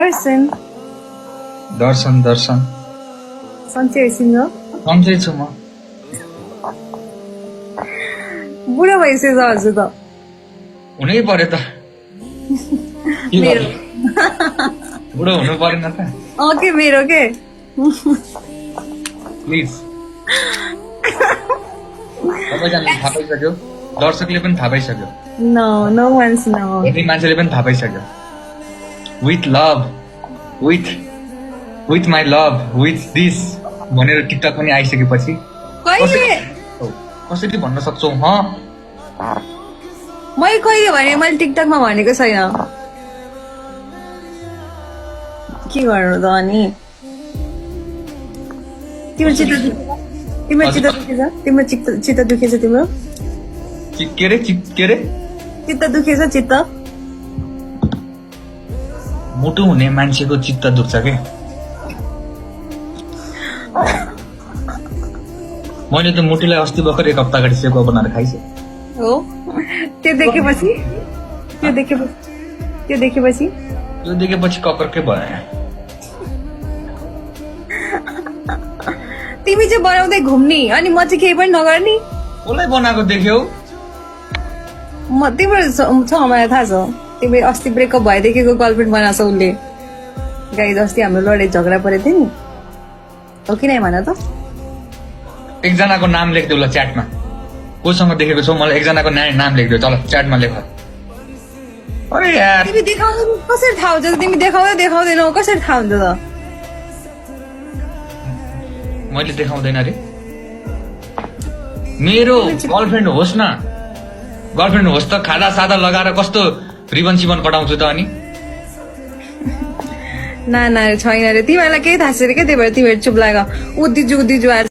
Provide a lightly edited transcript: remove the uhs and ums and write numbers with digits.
Person. दर्शन दर्शन सन्चै एकछिन हो सन्चै छु म। बुढो भइसकेछ हजुर त हुनै पर्यो त के मेरो गर्नु? बुढो हुनु परेन त के मेरो के प्लिज। सबैजनाले थाहा पाइसक्यो, दर्शकले पनि थाहा पाइसक्यो, नो नो वान्स नो यति मान्छेले पनि थाहा पाइसक्यो। With love, with my love, with this भनेर टिकटक पनि आइसकेपछि कहिले कसरी भन्न सक्छौ? मैले कहिले भने मैले टिकटकमा भनेको छैन। के गर्नु त अनि तिम्रो चित्त तिम्रो चित्त दुखेछ तिम्रो के रे चित्त दुखेछ चित्त मुटु हुने मान्छेको चित्त दुख्छ के। मैले त मुटुलाई अस्ति भर्खर एक हप्ता अगाडि सेवा बनाएर खाइसकेँ। हो त्यो देखेपछि ककरकै भयो। तिमी चाहिँ बनाउँदै घुम्ने अनि म चाहिँ केही पनि नगर्ने। कसलाई बनाएको देख्यौ? म तिम्रो छ मलाई थाहा छ तिम्रो अस्ति ब्रेकअप भएदेखिको गर्लफ्रेन्ड बनाएको छ उसले। गाई अस्ति हाम्रो लडाइँ झगडा परेको थियो नि हो कि नै भन त। एकजनाको नाम लेखिदेऊ ल च्याटमा, कोसँग देखेको छौ मलाई एकजनाको नाम लेखिदेऊ तल च्याटमा लेख। अरे यार तिमी देखाउँदैन कसरी थाहा हुन्छ? तिमी देखाउँदैनौ कसरी थाहा हुन्छ त? मैले देखाउँदैन रे। मेरो गर्लफ्रेन्ड होस् न, गर्लफ्रेन्ड होस् त खादा सादा लगाएर कस्तो रिबन सिबन कटाउँछु त अनि। ना छैन रे तिमीहरूलाई केही थाहा छैन क्या, त्यही भएर तिमीहरू चुप लाग। ऊ दिजु आएर